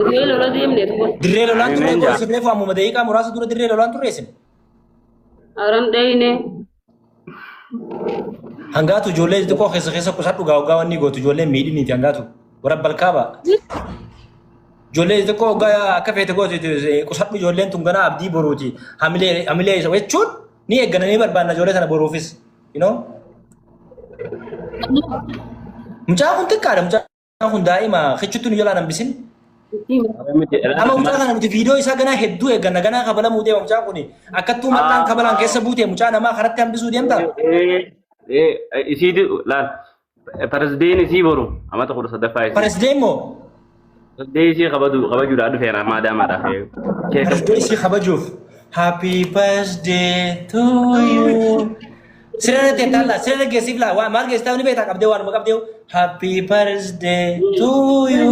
Dirree lola deemne tuba. Dirree lolaan turre Amen koo jaa. isin reefu ammuma daqiiqaa muraasa dura dirree lolaan turre isin. Aran dheyne. Hangaatu ijoollee xixiqqoo keessa keessa qusadhu gaa hoggaa wanni gootu ijoollee miidhiniiti hangaatu. Warra balkaaba. Ijoollee xixiqqoo hoggaa akka feete gootu qusadhu ijoolleen tun ganaa abdii boruuti. Hamilee hamilee isa jechuun ni eeggana ni barbaanna ijoollee sana boruufis. You know? Mucaan kun xiqqaadha mucaan kun daa'ima kichuttu nu jalaan hambisin. Amma mucaa kana nuti viidiyoo isaa ganaa hedduu eegganna ganaa kabalamuu deema mucaan kun akkattuu mallaan kabalaan keessa buute mucaa namaa karatti hambisuu deemta. Isiitu laal Parasdeen isii boru amata 13ffaa isii. Parasdeen moo? Parasdee isii kabajuudhaa dhufeera maadaamaadhaaf. Parasdee isii kabajuuf. Happy birthday to you. Siree irratti taalla siree geessiif laa waa maal geessitaa ni beektaa qabdee waanuma qabdee happy birthday to you.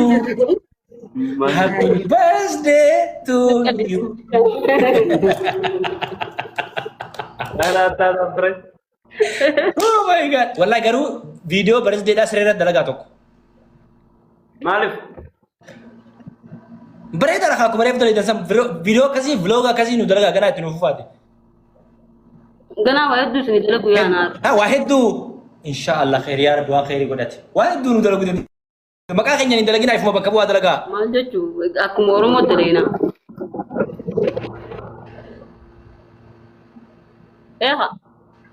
Happy birthday to you. Oh my God. Wallahi garuu viidiyoo birthday siree irratti dalagaa tokko. Maaliif? Bareedaadha kaa akkuma reefu dalagan san viidiyoo akkasii vlog akkasii nu dalagaa ganaa itti nu fufaati. Ganaa waa hedduu isin dalagu yaa naar. Ha waa hedduu insha Allah kheyri yaa rabbi waan kheyri godhate. Waa hedduu nu dalagu dandeenya. Maqaa keenyaan hin dalaginaa ifuma bakka bu'aa dalagaa. Maal jechuu akkuma Oromoo daleena. Eeha.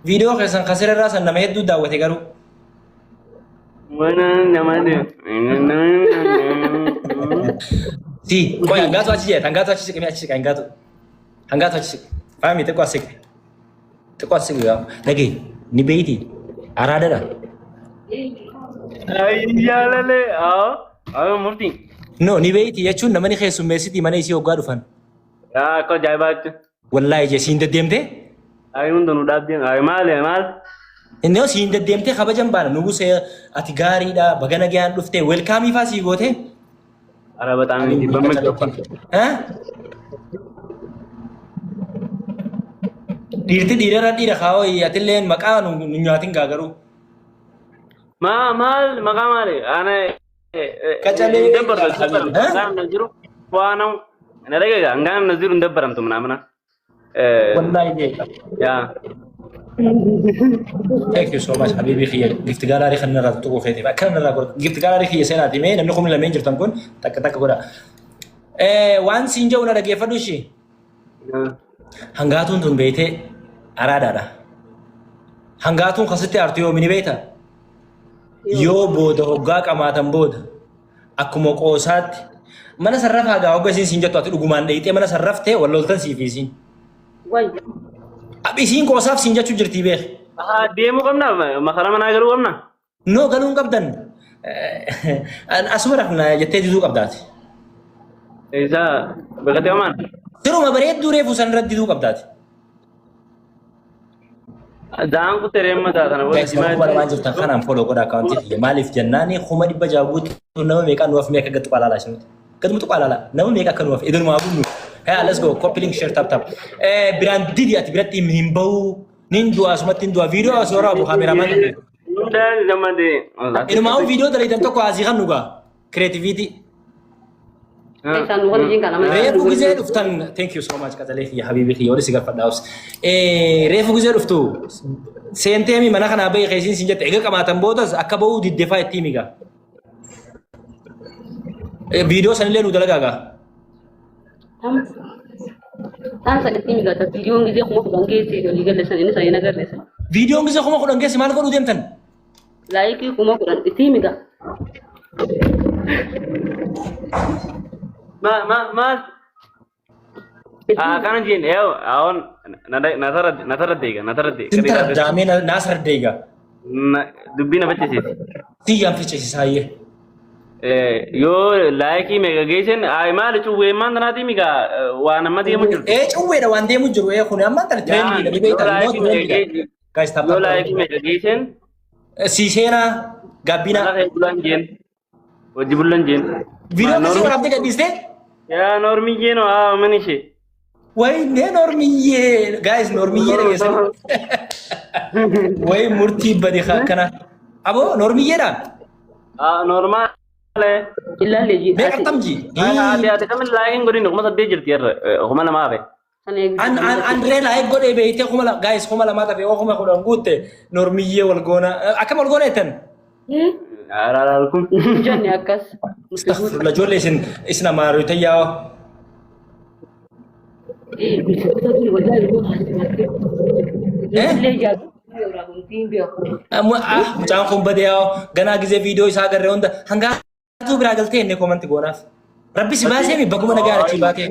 Viidiyoo keessan kan siree san nama hedduu daawwate garuu. Mana nama Si, qoy hangaatu achi jedhe hangaatu achi siqe achi siqe hangaatu. Hangaatu achi siqe. Faami xiqqoo as siqe. Xiqqoo as siqe gaa. Dhagee ni beeyti. Araadadha. Ay jaalale aa aa murtii. No ni beeyti jechuun namani keessummeessitii mana isii hoggaa dhufan. Yaa akka ajaa'ibaatti. Wallaahi jee siin deddeemtee. Ay hunda nu dhaabdeen ay maali maal. Inni hoo siin deddeemtee kabajan baana nugusee ati gaariidha baga nagayaan dhuftee welkaamii faa sii gootee. Ara bataam dhibbamma joppa. Eh? Dhiirti dhiirarra dhiira kaawoo atilleen maqaa nu nu nyaatin gaa garuu. Maa maal maqaa maali? Ana Qacalee. hin dabbartu hin dabbaramtu. Eh? Hangaan na jiru waanam na dhagaga hangaan na jiru hin dabbaramtu manaamana. Wallaahi jee. Yaa. Thank you so much habibi kiyya gift gallery kan irraa tuquu keetiif akkana irraa godha gift gallery kiyya seenaati mee namni kumni lameen jirtan kun takka takka godha. Waan siin jedhu na dhaggeeffadhu ishii. Hangaatuun tun beeytee araadaadha. Hangaatuun kasitti aartu yoomi ni beeyta? Yoo booda hoggaa qamaatan booda akkuma qoosaatti mana sarrafaa gaa hogga isiin siin jettu ati dhugumaan dheeyxee mana sarraftee wal loltan siif isiin. Way. Ab isiin qoosaaf siin jechuu jirtii beek. Ahaa deemuu qabna makara manaa galuu qabna. No galuu hin qabdan. Asuma rafna jettee diduu qabdaati. Eessa bakka amaan? Siruma bareedduu reefu san irratti diduu qabdaati. Daan kutte reemma taatana booda Guys, nama 2000 jirtan kanaan follow godha akkaawuntii kiyya. Maaliif jennaani 600,000 guutuu nama meeqaan nu hafne akka gad tuqaa laalaa isinitti. Gaduma tuqaa laalaa nama meeqa akka nu hafe idinumaa bunnu. Hey, let's go. Copy link, share, tap, tap. Biraan didi ati biratti hin bahu. Nin du'a asumatti hin du'a. Viidiyoo asii waraabu kaameramaan. Hundaan gammadee. Inumaa viidiyoo dalagitan tokko asii kan dhugaa. Creativity. Isaan nu wajjin kana mana. Reefu gizee dhuftan thank you so much qaxalee kiyya habiibi kiyya wali si gaffadha obs. Reefu gizee dhuftu seenteemi mana kanaa bahi keessiin siin jette eega qabaatan boodas akka bahuu diddefaa itti himi gaa. Viidiyoo sanillee nu dalagaa gaa. Taan sanitti migata viidiyoon gizee 10,000 geesse walii galle san inni san hin agarre san. Viidiyoon gizee 10,000 geesse maal godhuu deemtan? Laayikii 10,000 itti himiga. Ma ma maal? Akkana jeen yoo awon na tara deega na tara deega. Sin taraddaamee naas raddeega. Dubbii na faccisiisi. Siyyaan ficcisiisaayyee. Yoo laayikii meeqa geessan ay maali cuwweemmaan tanaatii migaa waan amma deemu jirtu. Ee cuwweedha waan deemu jiru ee kun ammaan tana tireendiidha ni Yoo beektaa immoo laayikii meeqa tireendiidha. geessan Guys tap yoo tap. laayikii meeqa geessan Si seenaa gaabbinaa. mana kee bulan jeen hojii bulan jeen. Viidiyoo akkasii waraabdee gadhiistee? Yaa noormiyyee no haa mana ishee. Wayne normiyyee guys normiyyee dhageessanii. Way murtii badi akkana. Aboo normiyyeedha. Haa normaal. Ilaalle. Ilaalle ji. Meeqa tamji? Ati ati kamin laayiin godhin 8000 jirti irra 2000 hafe. An an an ree laayik godhee beeytee 2000, guys, 2000 tafe yoo 10,000 guutte normiyyee wal goona. Akkam wal goona jettan? Alaalkum. Janni akkas. Astaghfirullah, ijoollee isin isin amaarota yaa. Mucaan kun badee yaa ganaa gizee viidiyoo isaa agarree hunda hangaatuu biraa galtee inni komanti goonaaf. Rabbi si baasee mi baguma nagaa achii baatee.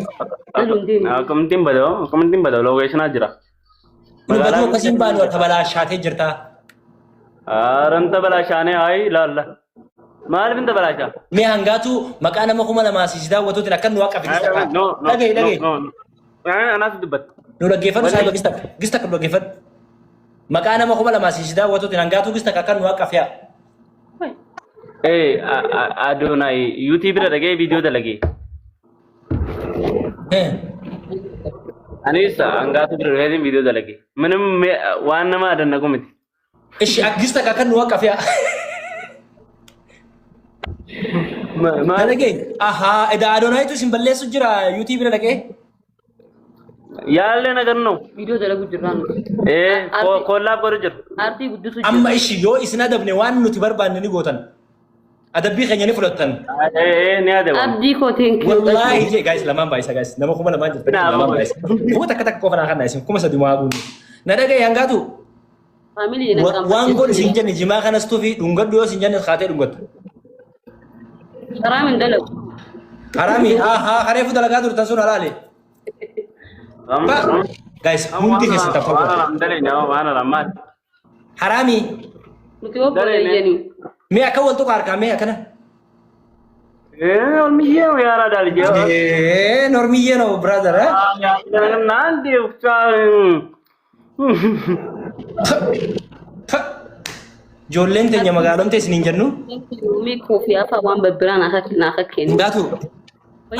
Akkamittiin badoo akkamittiin badoo lookeeshinaa jira. Kun baduu akkasiin baanu tabalaa shaatee jirtaa. Aranta balaashaanee hayi ilaalla. Maaliif hin tabalaashaa? Mee hangaatuu maqaa nama 2000 si daawwatuutiin akka nu waaqa fidis takka. No, no. Dhagahi, dhagahi. No, no. Anaas dubbata. Nu dhaggeeffadhu saahiba gista gista nu dhaggeeffadhu. Maqaa nama 2000 si daawwatuutiin hangaatuu gista akka nu waaqa fi'a. Eh, Adoonai YouTube bira dhagee viidiyoo dalagee. Anis hangaatu bira dhufeetiin viidiyoo dalagee. Minim waan nama adannaqu miti. Ishi gista akka nu waaqa fi'a. Maal? Dhagee ahaa edaa Adonaayitu isin balleessu jira YouTube bira dhagee. Yaallee nagarnu. Viidiyoo dalagu jirraa nuti. Eh, kollaaf godhu jiru. Aartii guddisuu jira. Amma ishi yoo isin adabne waan nuti barbaanne ni gootan. Adabbii keenya ni fudhattan. Eh, ni adeemu. Abdii koo thank you. Wallaahi jee guys lamaan baay'isa guys nama 2000 jirtan lamaan baay'isa. 1000 takka qofa naa kanna isin 3000 maa guunne. Na dhagaye hangaatu Faamilii na waan godhu isin jenne jimaa kanas tufi dhungadhu yoo isin jenne kaatee dhungattu. Haraam hin dalagu. Haraami haa kareefu dalagaa turtan sun halaale. Guys, hundi keessan tapha Waan godha. haram dalene waan haram maal? Haraami Nuti obboleeyyanii. mee akka wal tuqa harkaa mee akkana. Eh, olmiyyee yaaraa daalijee. Eh, normiyyee no brother, eh. Naan deeftaa. Ijoolleen teenya magaalomte isin hin jennu. Mee koofii afaa waan babbiraa naa kennu. Hundaatu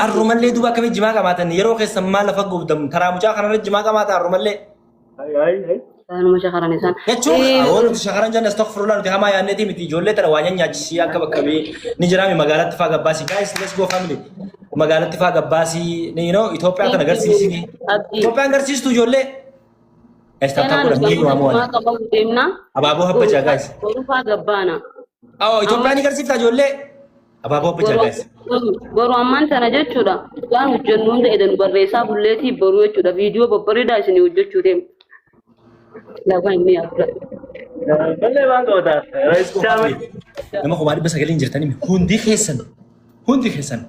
arrumallee duuba akkamii jimaa qabaatan yeroo keessan maal lafa gubdam karaa mucaa kanarra jimaa qabaata arrumallee. Waanuma shakaran isaan. Jechuun waan nuti shakaran jenne astaghfirullah, nuti hamaa yaadneeti miti. Ijoollee tana waa nyaachisii akka bakka bee ni jiraami magaalatti faa gabbaasii. Guys, let's go family, magaalatti faa gabbaasii ni Itoophiyaa tana agarsiisii. Abdii. Itoophiyaan agarsiistu ijoollee. Guys, tap tap godha ni waamu waan. Qabamu deemna. Abaaboo habbajaa guys. Borufaa gabbaana. Awwa, Itoophiyaan ni agarsiifta ijoollee. Abaaboo habbajaa guys. Boru ammaan tana jechuudha. Waan hojjennu hunda edan barreessaa bulleetii boruu jechuudha. Viidiyoo babbareedaa isinii hojjechuu deemu. Lafa inni yaadudha. Ballee waan qabataa. Let's go family. Nama 900,000 jirtanii hundi keessan hundi keessan.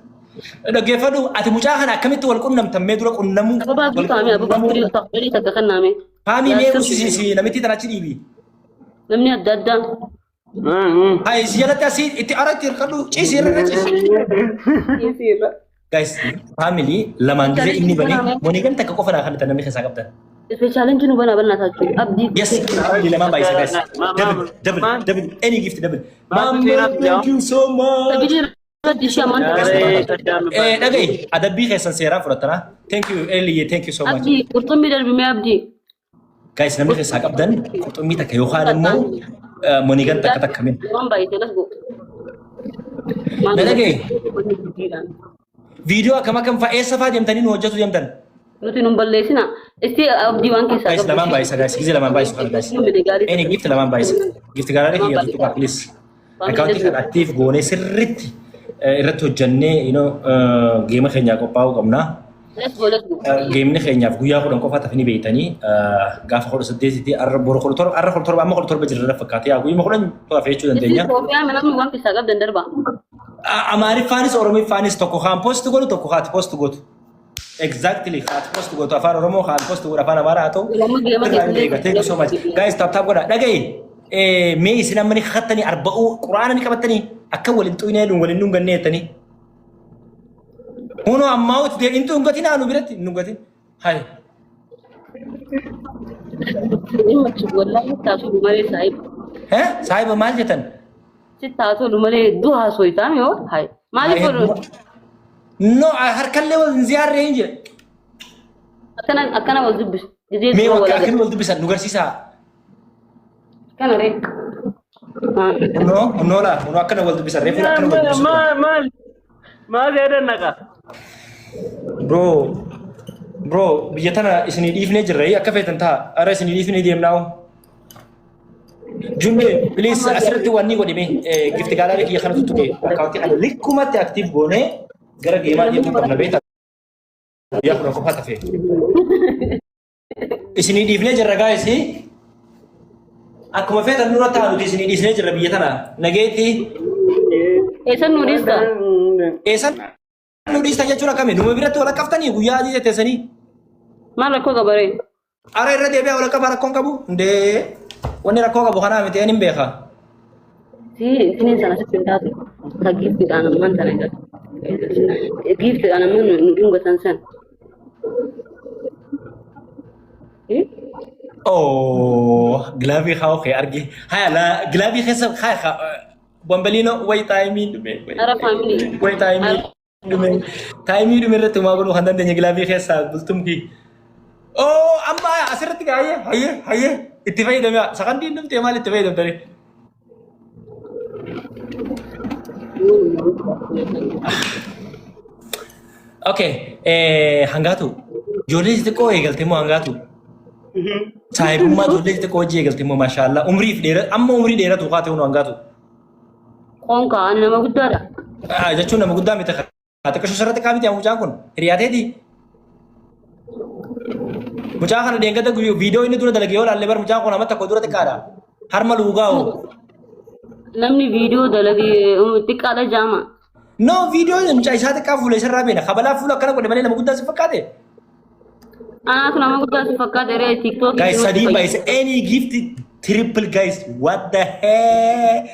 Dhaggeeffadhu, ati mucaa kana akkamitti wal qunnamtan mee dura qunnamuu? Ababaa guutaame ababaa firii firii takka kennaame. Faamii mee usisiisi namitti tana achi dhiibi. Namni adda addaa. Hai si jalatti asii itti aratti hirkadhu ciisi irra ciisi. Isiirra. Guys, family lamaan gisee inni bane money gun takka qofa naa kan namni keessaa qabdan. Challenge nu banaa bannaa taachuu. Abdii. Yes, family lamaan baay'isa guys. Double, double, double, any gift double. Mama, thank you so much. Sagalee irratti ishee ammaan tana. Eh, dhaga'i, adabbii keessan seeraan fudhattanaa. Thank you, Ellie, thank you so much. Abdii qurxummii darbimee abdii. Guys, namni keessaa qabdan qurxummii takka yookaan immoo money gun takka takka min. Waan baay'ee let's go. Na dhaga'i. Viidiyoo akkam akkam fa'a eessa fa'aa deemtanii nu hojjetu deemtan? Nuti nun balleessina. Isti abdii waan keessaa Guys, lamaan baay'isa guys. Gisee lamaan baay'isu kana guys. Any gift lamaan baay'isa. Gift gaarii kiyya tuttuqaa please. Akkaawuntii kana active goonee sirriitti irratti hojjannee geema keenyaa qophaa'uu qabna. Let's go, let's go. Geemni keenyaaf guyyaa 10 qofa tafni beeytanii gaafa 18tti arra boru 17 arra 17 amma 17 jirra fakkaate yaa guyyuma 10 hafe jechuu Isti dandeenya. Itoophiyaa namni waan keessaa qabdan darba. Amaariffaanis Oromiffaanis tokko kaan post godhu tokko kaati post godhu. Exactly, kaati post godhu afaan Oromoo kaan post godhu afaan Amaaraa haa ta'u. Lamma geema Irraa hin eega. Thank you so much. Guys, tap tap godha. Dhaga'i. Mee isin amma ni kakattanii arba'uu quraana ni qabattanii akka waliin xuyinee waliin dhungannee jettanii. Hunoo ammaa uti hin dhungatin haanu biratti hin dhungatin. Hai. Dhimma wallahi taasuu malee saahiba. Eh? Saahiba maal jettan? Si taasuu malee hedduu haasoo yoo hay. Maaliif godhu? No, harkallee wal ziyaarree hin jedhe. Akkana akkana wal dubbisu. Gizee Mee dura wal wakka agarra. akkamii wal dubbisan nu garsiisaa. Kana ree. Hunnoo hunnoo laa hunnoo akkana wal dubbisan reefu akkana wal dubbisan. Maal maal maal jedhan naqa? Bro bro, biyya tana isinii dhiifnee jirra, akka feetan ta'a, ara isinii dhiifnee deemnaa. Jummee, please, asirratti wanni godhime gift gallery kiyya kana tuttuqe akkaawuntii kana likkumatti active goonee gara geemaa deemuu qabna, beektaa, guyyaa 10 qofa tafe. Isinii dhiifnee jirra, guys. Akkuma feetan nurra ta'a, nuti isinii dhiisnee jirra biyya tana. Nageetti. Eessan nu dhiista? Eessan nu dhiistan jechuun akkami? Numa biratti wal qaftanii guyyaa adii teessanii. Maal rakkoo qabaree? Ara irra deebi'aa wal qabaa, rakkoon qabu. Hundee wanni rakkoo qabu kanaa miti, hin beeka. Si isiniin sana sitti hin taatu. Ka giiftiidhaan ammaan tana egaa. Giiftiidhaan ammaan nu dhungatan san. Oh, glove haa kee argi. Haya la glove keessa haya bombelino way time dhume. Ara family. Way time dhume. Time dhume irratti maa godhuu kan dandeenye glove keessa bultumki. Oh, amma asirratti haye haye haye itti fayyadame, sakandiin dhumtee maal itti fayyadamtare? Okay, hangaatu ijoollee xixiqqoo eegalte immoo, hangaatu saahibummaa ijoollee xixiqqoo hojii eegalte immoo, maashaallah, umriif dheera, amma umrii dheeratu kaate hunu hangaatu. Qoonkaa ani nama guddaadha. Ah, jechuun nama guddaa miti, xiqqoo sirratti qaamiti mucaan kun hiriyaateeti. Mucaa kana deengada viidiyoo inni dura dalage yoo ilaalle bar mucaan kun amma tokko dura xiqqaadha. Harma luugaa hoo. Namni viidiyoo dalage xiqqaadha jaama. No, viidiyoo mucaa isaa xiqqaa fuula isarraa beena. Kabalaa fuula akkana godhe malee nama guddaa si fakkaate. Anaatu nama guddaa si fakkaate ree TikTokii. Guys, sadii baay'ise, any gift triple, guys, what the heck?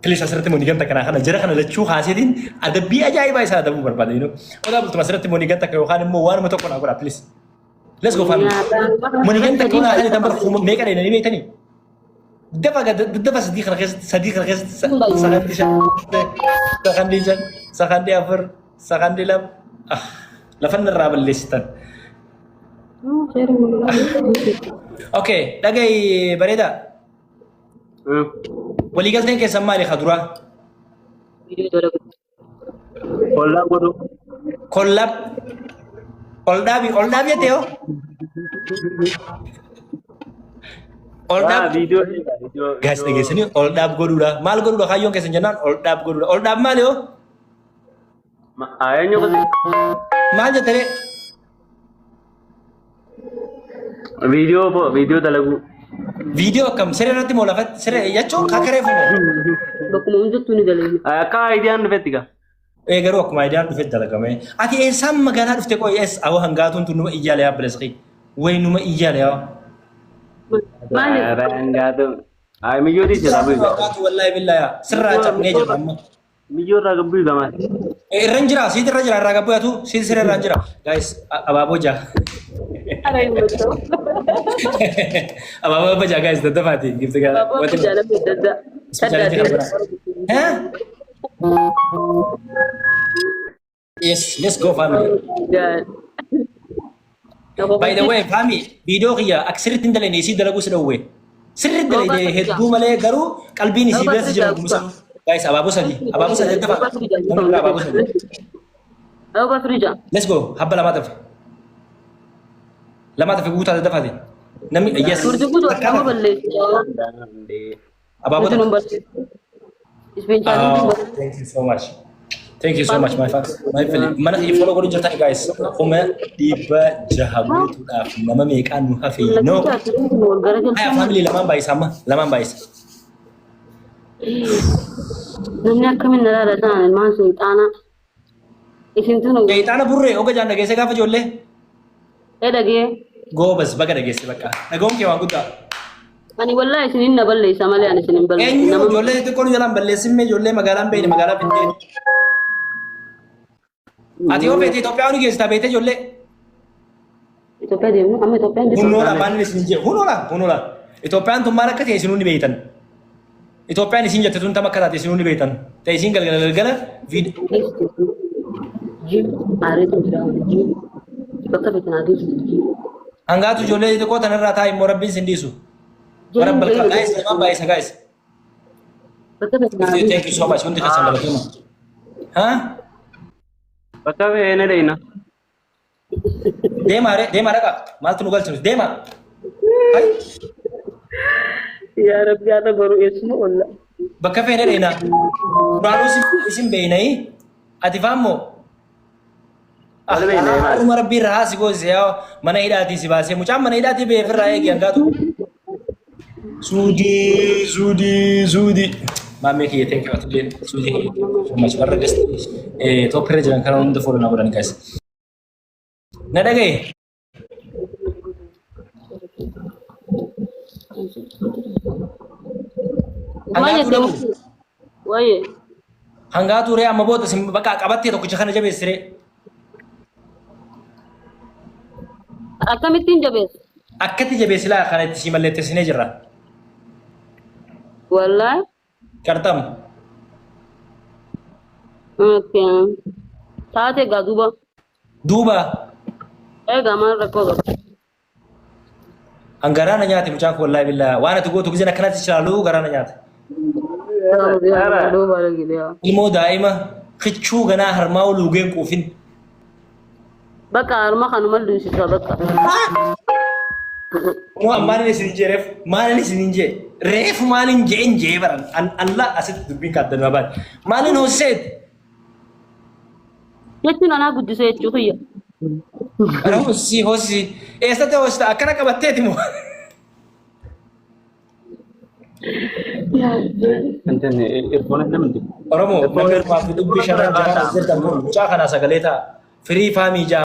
Please, asirratti money gun takka kana jara kana lachuu haaseetiin adabbii ajaa'ibaa isaa adabuu barbaada. Odaa bultuma asirratti money gun takka yookaan immoo waanuma tokko naa godha, please. Let's go, family. Money gun takka naa kan bar meeqa dheedanii beektanii? Dafa dafa, sadii kana keessatti, sadii kana keessatti, sakandii 5, sakandii 5, sakandii 4, sakandii 2, lafan irraa balleessitan. Okay, dhagayi bareeda. Waliigalteen keessan maali ka duraa? Viidiyoo dalagu. Collab godhu. Collab. Ol dhaabi, ol dhaabi jettee yoo? Ol dhaab. Viidiyoo viidiyoo. Guys, dhageessanii, ol dhaab godhuudha. Maal godhuudha kaayyoon keessan jennaan ol dhaab godhuudha. Ol dhaab maali yoo? Eenyu godhu? Maal jettanii? Viidiyoo viidiyoo dalaguu. Viidiyoo akkam, siree irratti moo lafatti? Siree jechuun kakaree fumoo? Bakkuma hundattuu ni dalagna. Akka ideaan dhufetti gaa. Ee, garuu akkuma ideaan dhufetti dalagame. Ati eessaan magaalaa dhufte qoy ees awwa hangaatuun tun numa iyyaale yaa bilesqii. Way numa iyyaale yaa. Maali? Hangaatu. Ay, miyyootii jira bu'i. Hangaatu wallaahi billaa yaa sirraa cabnee jirra amma. Miyyoo irraa gabbuu gamaa. Irra hin jira, siit irra jira, irraa gabbuu atu siit siree irra hin jira. Guys, abaaboo jaa. Ara hin mattoo. Abaaboo abba jaa, guys, daddafaati. Gifti gaara. Abaaboo jaalladhu adda addaa. Speciality kan biraa. Eh? Yes, let's go, family. By the way, family, viidiyoo kiyya akka sirriitti hin dalagine isii dalaguu si dhowwe. Sirriitti dalagde hedduu malee garuu qalbiin isii biratti jira gumsa. Guys, abaaboo sadii, abaaboo sadii dafa. Namni biraa abaaboo sadii. Abaaboo firija. Let's go, habba lamaa tafe. Lamaa tafe, guutaa dafaate. Namni, yes. Turti guutuu Takkaa akkama tafe. balleessu. Abaaboo Nuti nun tafe. balleessu. Ispeeshaalii Oh, thank you so much. Thank you so much, my fans. My family. Mana kiyya follow godhu jirtan, guys. 600,000 guutuudhaaf nama meeqaan nu hafe? No. Wal Haya, garagalchuu. family, lamaan baay'isa amma. Lamaan baay'isa. Namni akkamiin na laala ta'an ilmaan seexaanaa. Isin tun Seexaana burree oga jaan dhageesse gaafa ijoollee. ee dhagee. Goobas, baga dhageesse bakka. Dhaga'uun kee waan guddaa. Ani wallahi isinin na balleessa malee ani isin hin balleessu. Eenyu Nama ijoollee xixiqqoon jalaan balleessimmee, ijoollee magaalaan beekne magaalaa fiddee. Ati yoo feete Itoophiyaa ni geessita beekte ijoollee. Itoophiyaa deemnu, amma Itoophiyaan jirtu. Hunoodha maal isin jedhu, hunoodha hunoodha. Itoophiyaan tun maal akka ta'e isinuu ni beektan. Itoophiyaan isin jette tun tam akka taate isinuu ni beektan. Ta'e isin galgala galgala viidiyoo. Aareetu jira. Bakka feetan geessu. Hangaatu ijoollee xixiqqoo tanarraa taa'e immoo rabbiin sin dhiisu. Warra balkaa, guys, lamaan baay'isa, guys. Bakka fedhe. Thank you so much. Hundi keessan galatoomaa. Ha? Bakka feene dheeyna. Deemaa ree, deemaa dhaqa. Maaltu nu galchinu? Deemaa. Hai. Yaa Rabbi haadha boru eessuma olla. Bakka feene dheeyna. Duraanuu isin beeynayi. Ati faammoo. Wal beeyna maal? Haruma rabbii irraa haasi goosise yaa mana hidhaatii si baasee mucaan mana hidhaatii ba'ee ofirraa eegi hangaatu. Suudii suudii suudii. Maammee kiyya thank you atillee suudii kiyya so much warra guest top irra jiran kana hunda follow na godhan guys. Na dhagaye. Maal Hangaatu jette dhaqu. Wayyee. Hangaatu ree amma booda isin bakka qabattee tokkicha kana jabeessiree. Akkamittiin jabeessa? Akkatti jabeessi laa kana itti si mallatteessinee jirra. Wallaahi. Qarxamu. Okay. Taate egaa duuba. Duuba Egaa maal rakkoo qaba? an garaa na nyaate mucaan kun wallaahi billaa waan ati gootu gizeen akkanatti ilaalu garaa na nyaate. Ilmoo daa'ima kichuu ganaa harmaa ol luugeen quufin. Bakka harma kanuma luusisa bakka. Moo an maalin isin jee reefu maalin isin jee reefu maalin jeen jee baran an alla asitti dubbiin kaaddanuma baate maalin hooseet Jechuun anaa guddisee jechuu kiyya. Ana hoosisii hoosisii eessatti hoosista akkana qabatteeti moo Oromoo namni hirmaa fi dubbii shanan jahaan as jirtan kun mucaa kanaa sagalee ta'a firii faamii ja'a.